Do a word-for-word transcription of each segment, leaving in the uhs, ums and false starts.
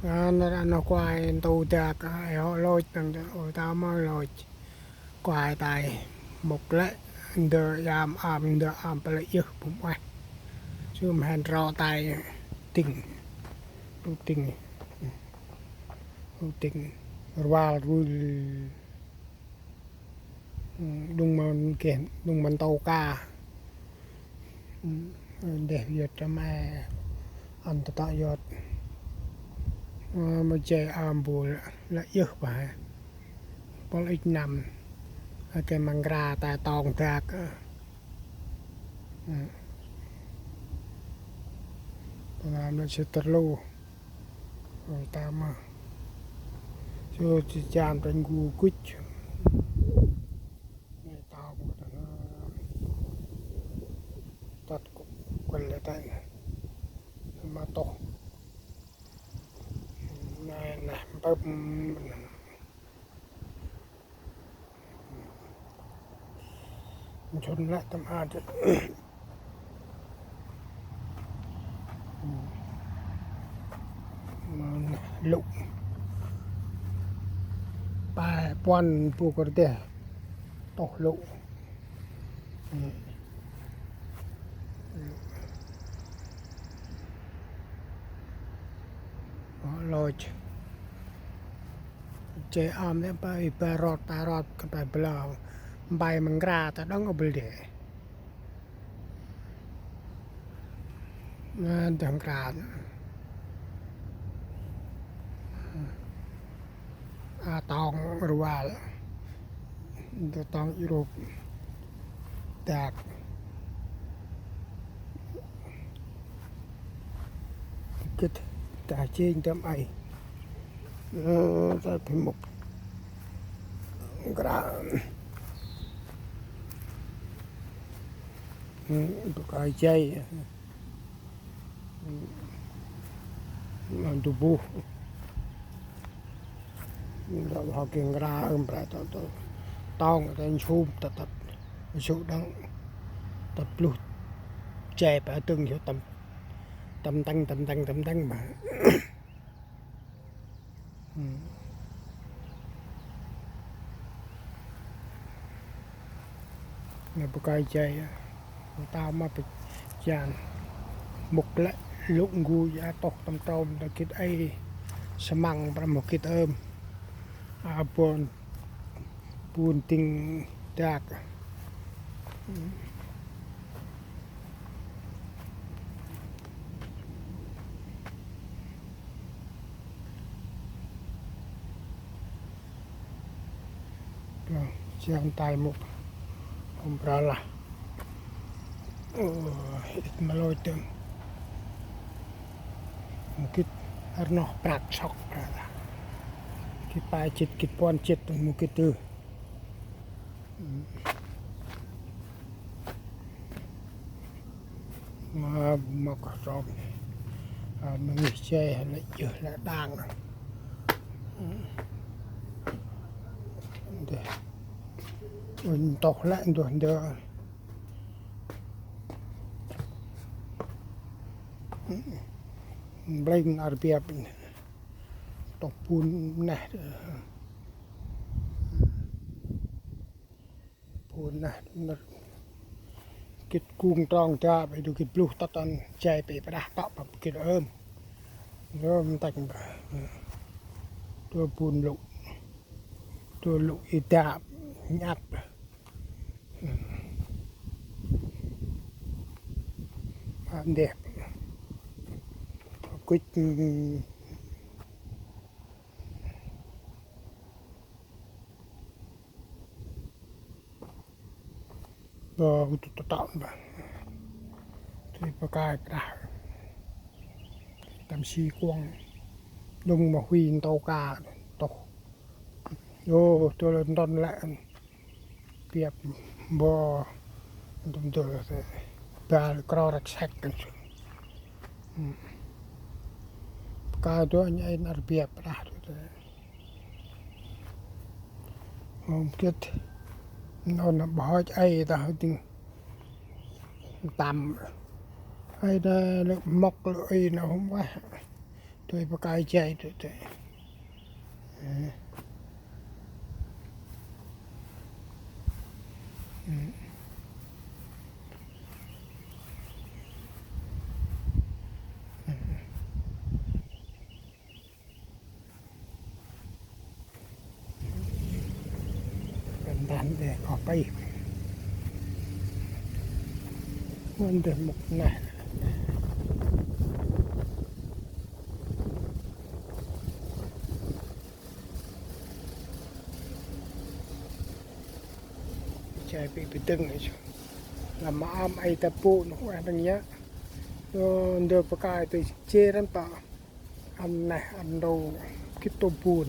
Nar a nơh kuai ntu dak, ơ, hŏ lôch nâng, ơ, ta ma lôch. Kuai tai mŭk lĕ, ndơ yam am, ndơ am pă lĕ yơh pŭm ueh. Sum hên rŏ tai tĭng, tŭ tĭng, tŭ tĭng, rvăl rvŭl. Đŭng ma geh, đŭng ma ntâu ka. Ndeh yơt ta me ăn ta tŏ yơt. Ơ, ma jay am bu lĕ yơh bah. Pôl ŭch năm. Ơ, ke ma nkra ta tong dak. Ơ. Pôl năm lĕ sĭt tơr lu. Ơ, ta ma. Sô, si jan ta ngu kuch. Nê tao ma ta na. Tât kuh kuăl lĕ ta. Ma tôh. Nê, nê, mbơm. Nchŭn lĕ tâm ad. Lŭ. Pă puăn bu kơr deh. Tôh lŭ. Lôch. Jay am lĕ pai ba rot, pai rot, kơ pai blau. Mbai ma nkra ta đŏng ôbăl dê. Nê, dăng nkra. A tong rvăl. Ndơ tong Europe. Dak. Gĭt ta jêng tâm ay. Ơ, ta phi mŭk. Nkra. Ơ, bu kai jay. Ơ, ndu buh. Nda hŏ geh nkra ơm pra tât tât. Tong ta nsum tât tât. Sŭ đăng. Tât bluh. Jay pa dâng sŭ tâm. Tâm tâng, tâm tâng, tâm tâng ma. Nê bu kai jay. Ta ma pă jan. Mŭk lĕ lŭ ngu ya tôh tâm trôm ta gĭt ay. Samăng pra mŭk gĭt ơm. A bon. Bun tĭng dak. Siang tai mŭk. Hôm bra lah. Ơ, êt ma lôch tơm. Mŭk gĭt rnoh prăk sŏk bra lah. Gĭt pa jêt, gĭt puăn jêt mŭk gĭt tơ. Ma, ma kah trôm. A, ma ngih che lĕ yơh lĕ đang. Ndeh. Ôi, ntôh lĕ nduh ndơ. Mbring ar biăp. Tôh bun neh. Bun neh nơh. Gĭt kung trong dăp, ê du gĭt bluh tât ăn jay pe pơdah tŏ pă gĭt ơm. Ơm tăch ba. Tơ bun lŭ. Tơ lŭ i dăp. Nhăt. Ndeh. Kuch. Bơ, u tŭ tŭ tŏ ba. Tui pa kai prah. Tâm si kuŏng. Đŭng ma huy ntâu ka. Tôh. Yô, tơ lơ ndon lĕ. Piăp bơ. Ndŭm dơ se. Ba lơ kro rek sek kan su. Ka dô anh ai nar piăp prah tơ. Hôm gĭt. Nô na bhoj ai ta hơ ding. Tăm. Ai ta lĕ mŏk lĕ ai na hôm wah. Tui pa kai jay tui tui. Kan đah ndeh koh pih. Mâu ndeh mŭk neh. Jay pi pi dâng. Lah ma am ay ta bu nô ueh đăng yă. Nô ndơ pa kai tui jê răn ta. Ăn neh ăn đô kit tô bun.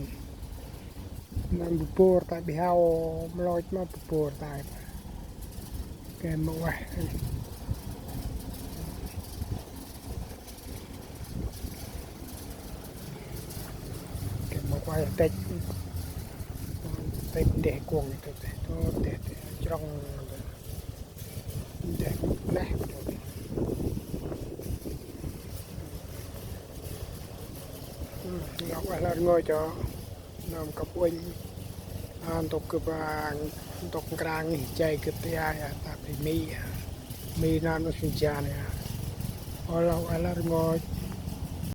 Nê bu bôr ta bi hao mlôch ma bu bôr ta. Kê ma ueh. Kê ma ueh têch. Têch ndeh kuŏng têch têch. Tô têch têch chrŏng. Ndeh neh. Ơ, lah ueh lah rngôch. Nơm kăp uănh. A, ntŭk kơ ba, ntŭk nkrang ih jay kơ tia ya, ta bi mi ya. Mi nơm nô sŭn jan ya. Ơ, lah ueh lah rngôch.